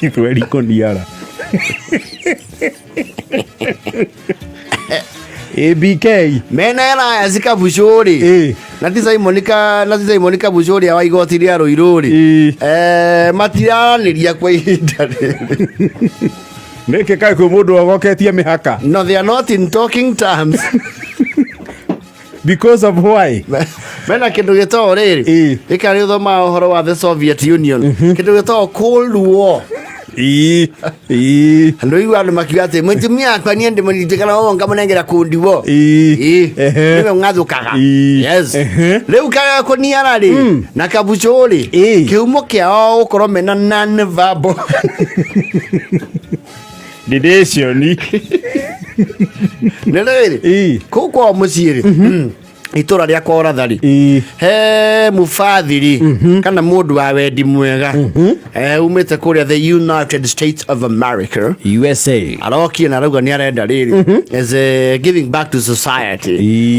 Ithweri kũniara. ABK. Mena Elias Kabuchũ rĩ, na ti Simon ka na ti Simon Kabuchũ ũrĩa wa igoti rĩa Ruiru rĩ, matiraranĩria kwa ihinda rĩrĩ. Nĩkĩ kaĩ kwĩ mũndũ ogoketie mĩhaka? No, they are not in talking terms. Because of why? Mena kĩndũ gĩtagwo rĩrĩ, gĩka nĩ ũthomaga ũhoro wa the Soviet Union, kĩndũ gĩtagwo Cold War. Ĩĩ. Ĩĩ. Andũ igua andũ makiuga atĩ mũtumia akwa niĩ ndĩmũnyitĩkana ũguo ngamũnengera kundi wo. Ehe. Nĩwe ng'athũkaga. Yes. Rĩu kaga kũniara rĩ na kabucũ rĩ, kĩhumo kĩao gũkorwo mena non verbal Relation. Nĩ rĩrĩ, kũu kwao mũciĩ rĩ, itũra rĩa kwao Rathari, he mũbathiri kana mũndũ wa wendi mwega, umĩte kũrĩa the United States of America. USA. Arokie na arauga nĩ arenda rĩrĩ, as a giving back to society,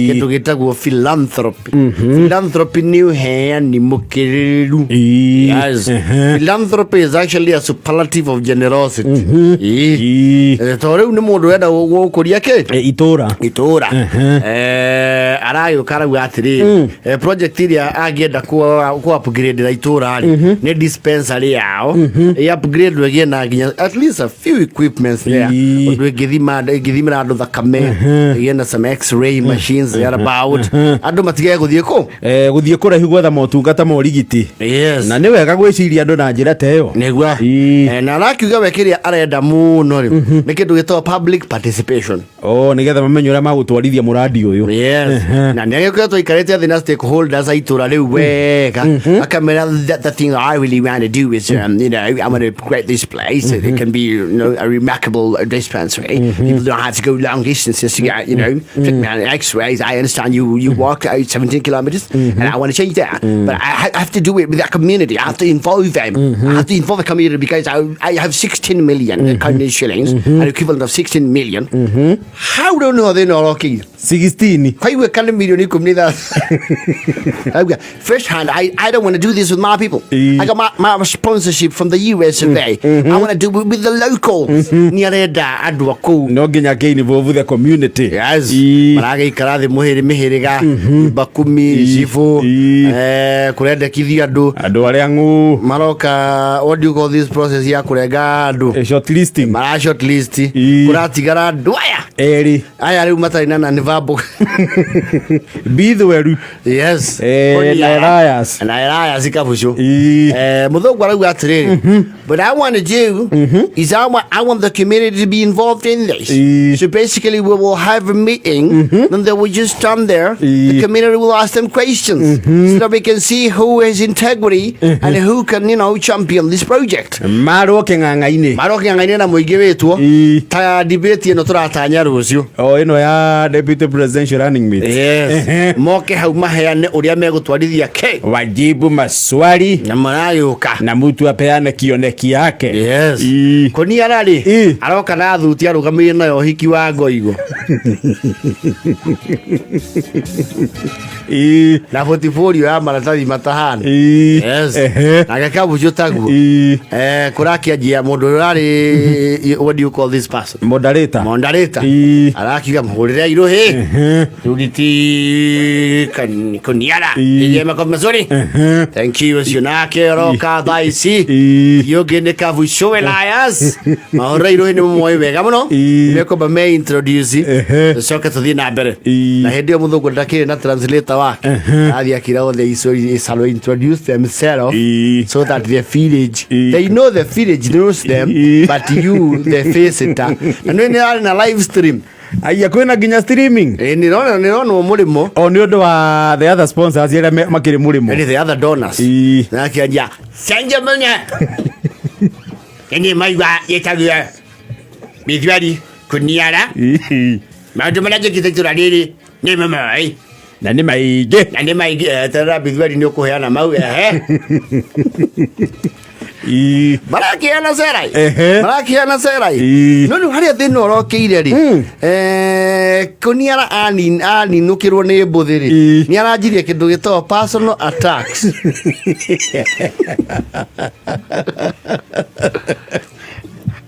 kĩndũ gĩtagwo philanthropy. Philanthropy nĩ ũheani mũkĩrĩrĩru. Yes. Philanthropy is actually a superlative of generosity. To rĩu nĩ mũndũ ũrenda gũkũria kĩ? Itũra. Itũra. Aragĩũka arauga atĩrĩrĩ, project ĩrĩa angĩenda ku upgrade itũra rĩ, nĩ dispensary yao ĩ upgrade ĩgĩe na nginya at least a few equipments there, ũndũ ĩngĩthimĩra andũ thakame, ĩgĩe na some X-ray machines there about, andũ matigage gũthiĩ kũ? Gũthiĩ kũraihu gwetha motungata ma ũrigiti. Yes. Na nĩ wega gwĩciria andũ na njĩra ta ĩyo. Nĩguo. Na arakiuga we kĩrĩa arenda mũno rĩ, nĩ kĩndũ gĩtagwo public participation. Oh, nĩgetha mamenye ũrĩa magũtwarithia mũrandi ũyũ. Yes. Na nĩ agĩkoretwo aikarĩte thĩ na stakeholders a itũra rĩu wega, akamera that the thing I really want to do is I want to create this place so it can be a remarkable dispensary. People don't have to go long distances to get treatment and X-rays. I understand you walk out 17 kilometers, and I want to change that. But I have to do it with that community. I have to involve them. I have to involve the community because I have 16 million Kenyan shillings, an equivalent of 16 million. How do you know they're not okay? 16. Kwaiguĩka nĩ milioni 16. Auga, first hand, I don't want to do this with my people. I got my sponsorship from the US of A. I want to do it with the locals. Nĩ arenda andũ a kũu. No nginya kĩ involve the community. Yes. Maragĩikara thĩ mũhĩrĩ mĩhĩrĩga, nyumba kumi, cibũ, kũrendekithio andũ. Andũ arĩa ng'ũ. Maroka, what do you call this process ya kũrenga andũ? Shortlisting. Mara shortlist. Kũratigara andũ aya. Erĩ. Aya rĩu matarĩ na non-verbal. Bithweru. Yes. Na Elias. Na Elias Kabucu. Mũthũngũ arauga atĩrĩrĩ, but I want to do is I want the community to be involved in this. So basically we will have a meeting, then they will just stand there. The community will ask them questions so that we can see who has integrity and who can champion this project. Marwo kĩng'ang'a-inĩ. Marwo kĩng'ang'a-inĩ na mũingĩ wĩtwo. Ta debate ĩno tũratanya rũciũ. O ĩno ya deputy presidential running mate. Yes. Moke hau maheane ũrĩa megũtwarithia kĩ. Wajibu maswali. Na maragĩũka. Na mtu apeane kioneki yake. Yes. Kũniara rĩ, aroka na thuti arũgamĩrĩire nayo ũhiki wa Ngoigo. Na portfolio ya maratathi matahana. Yes. Nake Kabuchũ taguo. Kũrakĩanjia mũndũ ũrĩa ũrarĩ, what do you call this person? Moderator. Moderator. Arakiuga mũhũrĩre irũhĩ. Ruditi kũniara. Pigie makofi mazuri. Thank you. Ũcio nake oroka thaa ici. Ũngĩ nĩ Kabuchũ Elias. Mahũrĩre irũhĩ nĩ mũmoĩ wega mũno. Nĩmekwamba me introduce. Tũcoke tũthiĩ na mbere. Na hĩndĩ ĩyo mũthũngũ ndakĩrĩ na translator wake. Athiĩ akĩra othe ico introduce themselves so that the village, they know the village knows them, but you the visitor. Na nĩ arĩ na live stream. Aya, kwĩna nginya streaming. Ĩ, nĩronwo mũrĩmo. O nĩ ũndũ wa the other sponsors arĩa makĩrĩ mũrĩmo. Nĩ the other donors. Na akĩanjia cenjia mũnya nĩ maigua gĩtagio mĩthweri kũniara maũndũ marĩa njĩkĩte itũra rĩrĩ nĩ mamoĩ. Na nĩ maingĩ. Na nĩ maingĩ. Eterera, mĩthweri nĩ ũkũheana mau ehe. Ii. Marakĩheana cera. Ehe. Marakĩheana cera. Ii. No rĩu harĩa thĩna ũrokeire rĩ, kũniara aninũkĩrwo nĩ mbũthĩ rĩ, Ii. nĩ aranjirie kĩndũ gĩtagwo personal attacks.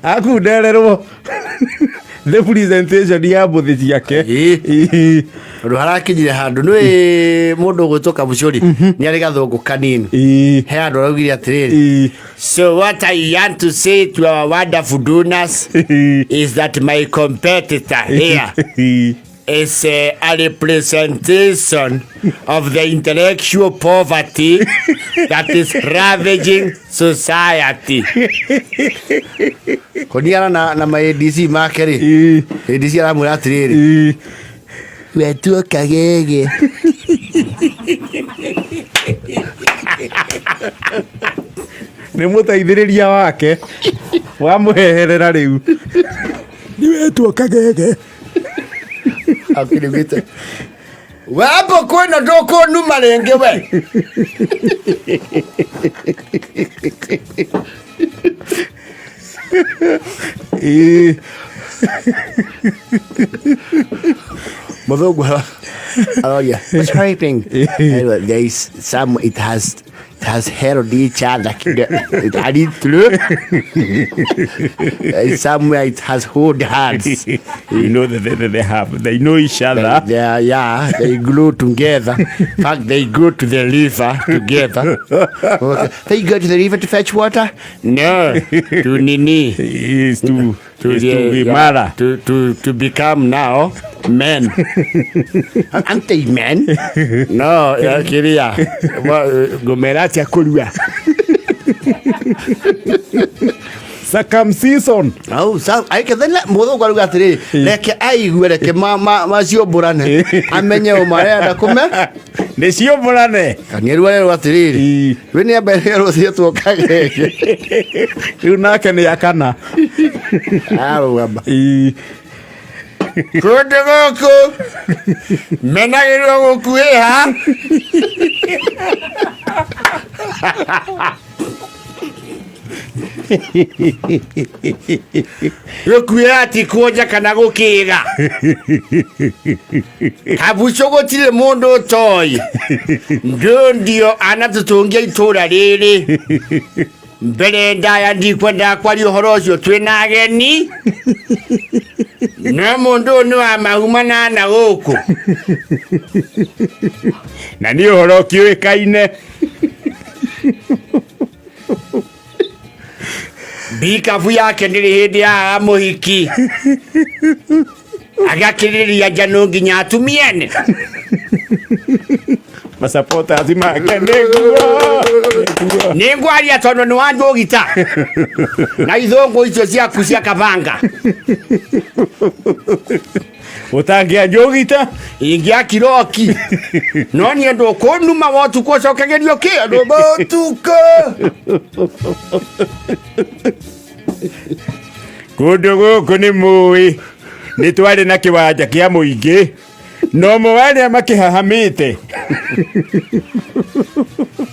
Akundererwo the presentation ya mbũthĩ ciake. Ii. Ii. Tondũ harakinyire handũ nĩ mũndũ ũgwĩtwo Kabucũri nĩ arĩ gathũngũ kanini. Ii. He handũ araugire atĩrĩrĩ, Ii. "So what I want to say to our wonderful donors is that my competitor here Ii. is a representation of the intellectual poverty that is ravaging society." Kũniara na ma ADC make rĩ, Ii. ADC aramwĩra atĩrĩrĩ, Ii. "Wetuo kagege." Nĩ mũteithĩrĩria wake wamũheherera rĩu nĩ wetwo kagege. Akĩrĩgĩte wambo kwĩno ndũkũnuma rĩngĩ we. Ii. Mũthũngũ aroria, "What's happening?" Anyway, there is some, it has held each other. It had it through. Somewhere it has hold hands. You know that they know each other. They are, yeah, they grow together. In fact, they go to the river together. Okay. They go to the river to fetch water? No, to nini. Is to To is the- to be yeah, mara. To become now men. Aren't they men? No, yeah, kiria. Ngũmera atĩa kũrua? Circumcision. Au, sa aike then mũthũngũ aruga atĩrĩrĩ, reke aigue, reke maciũmbũrane, amenye ũma arenda kũme. Nĩ ciũmbũrane. Kaniaru arerwo atĩrĩrĩ, Ii. we nĩ ambererwo cietwo kagege. Rĩu nake nĩ akana. Arũgama. Ii. Kũndũ gũkũ menagĩrwo gũkuĩha. Gũkuĩha ti kuonja kana gũkĩga. Kabucũ gũtirĩ mũndũ ũtoĩ. Ndũndio anatũtũngia itũra rĩrĩ. Mbere ndaya ndikwendaga kwaria ũhoro ũcio twĩna ageni. No mũndũ ũyũ nĩ wa mahu manana gũkũ. Na nĩ ũhoro ũkĩũĩkaine. Mbikabu yake ndĩrĩ hĩndĩ yaga mũhiki. Agakĩrĩria njanũ nginya atumiane. Masupporters make nĩguo. Nĩguo. Nĩ ngwaria tondũ nĩ wanjũgita na ithũngũ icio ciaku cia kabanga. Ũtangĩanjũgita. Ingĩakiroki no niĩ ndũkũnuma wotukũ ũcokegerio kĩ andũ motukũ. Kũndũ gũkũ nĩ mũĩ nĩ twarĩ na kĩwanja kĩa mũingĩ no mo arĩa makĩhahamĩte.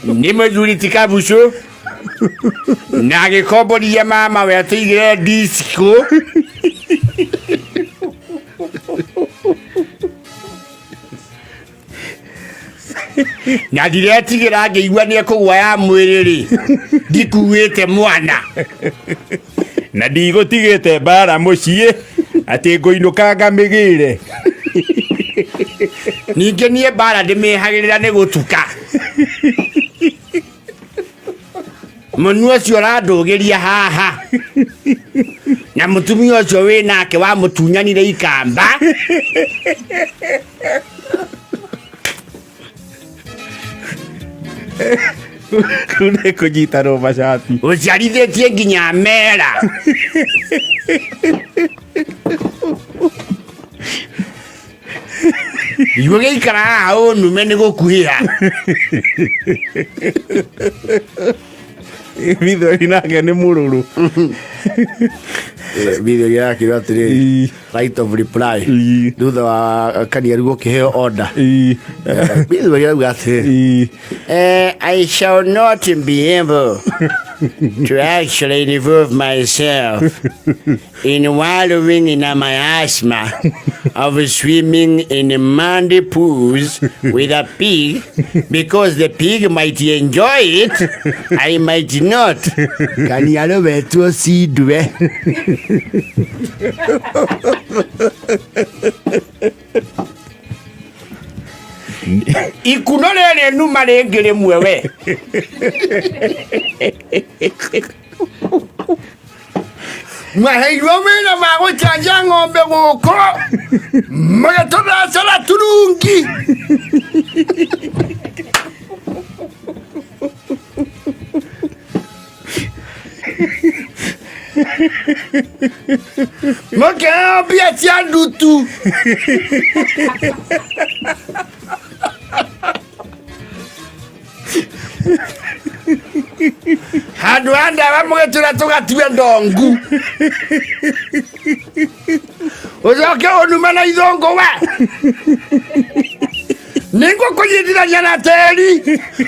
Nĩ mũthuri ti Kabucũ na agĩkomborithia mama we atũigĩre disco. Na ndiretigĩra ngĩigua nĩ ekũgwa ya mwĩrĩ rĩ, ndikuĩte mwana. Na ndigũtigĩte mbara mũciĩ atĩ ngũinũka ngamĩgĩre. Ningĩ niĩ mbara ndĩmĩhagĩrĩra nĩ gũtuka. Mũnua ũcio ũrandũgĩria haha na mũtumia ũcio wĩ nake wamũtunyanire ikamba. Rĩu nĩ kũnyitanwo macati. Ũciarithĩtie nginya mera. Igue gĩikara haha ũnume nĩ gũkuhĩha. Mithori nake nĩ mũrũrũ. Mithori arakĩrwo atĩrĩrĩ, Ii. right of reply. Ii. Thutha wa Kaniaru gũkĩheo order. Ii. Mithori arauga atĩrĩrĩ, Ii. "I shall not be able To actually involve myself in wallowing in a miasma of swimming in muddy pools with a pig, because the pig might enjoy it, I might not. Kanialo betwo sindwe. Ikuno rĩrĩ numa rĩngĩ rĩmwe we. Mwaheirwo wĩra wa gũcanja ng'ombe gũkũ mũgĩtũthecera turungi. Mũkĩheo mbia cia ndutu. Handũ ha ndawa mũgĩtũra tũgatue ndongu. Ũcoke ũnume na ithũngũ we. Nĩngũkũnyitithania na tĩri.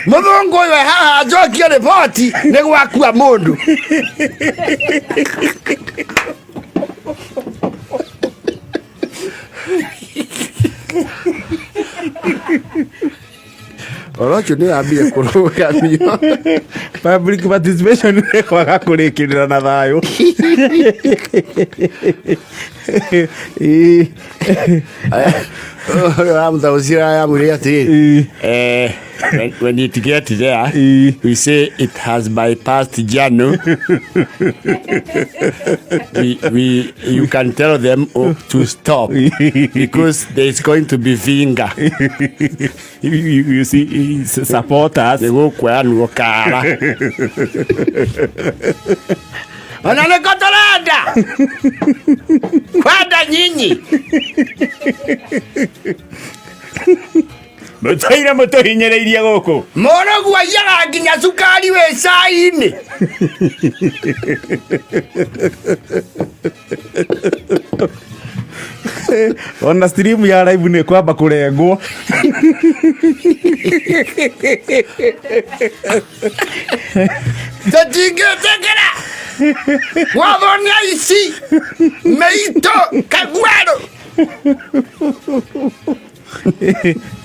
Mũthũngũ ũyũ e haha njokie riboti nĩ gwakua mũndũ. Ũhoro ũcio nĩ wambire kũrũgamio. Public participation nĩ kwaga kũrĩkĩrĩra na thayũ. Ĩĩ. Ũrĩa ũramũthaũcira yamwĩrire atĩrĩrĩ, Ĩĩ. When it gets there, Ĩĩ. we say it has bypassed Janu. You can tell them to stop because there is going to be finger. You see, supporters. Nĩ gũkweanwo kara. Ona nĩko tũrenda kwenda nyinyi. Mũtũire mũtũhinyĩrĩirie gũkũ. Mũrũgu aiyaga nginya cukari wĩ cai-inĩ. Ona stream ya live nĩ kwamba kũrengwo. Tũtingĩtĩkĩra gwathwo nĩ aici meitũ Kaguarũ.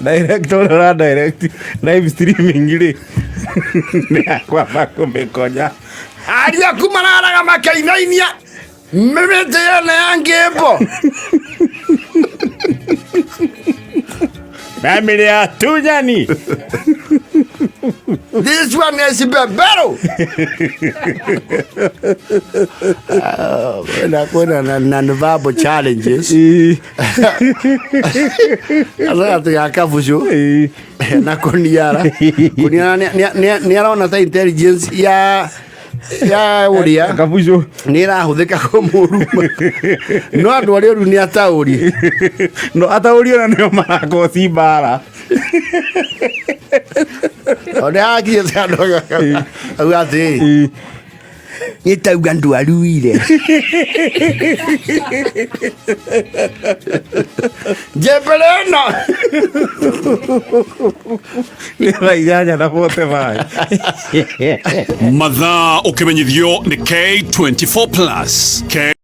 Director ũrĩa ũra direct live streaming rĩ nĩ akwamba kũmĩkonya. Ariũ aku mararaga makĩinainia mĩmĩtĩ yene ya ngĩmbo. Family ya tunyani. This one is beberu. Kwĩna na non-verbal challenges. Gatagatĩ ga kabucu na kũniara. Kũniara nĩ arona ta intelligence ya ũrĩa Kabucu. Nĩ ĩrahũthĩka kũmũruma, no andũ arĩa oru nĩ ataũri. No ataũri ona nĩo marakoci mbara. Ona hakinyĩte andũ auga atĩrĩ, nĩ tauga ndwaruire njembere ĩno. Nĩ thaa 8:45. Mathaa ũkĩmenyithio nĩ K24 Plus. K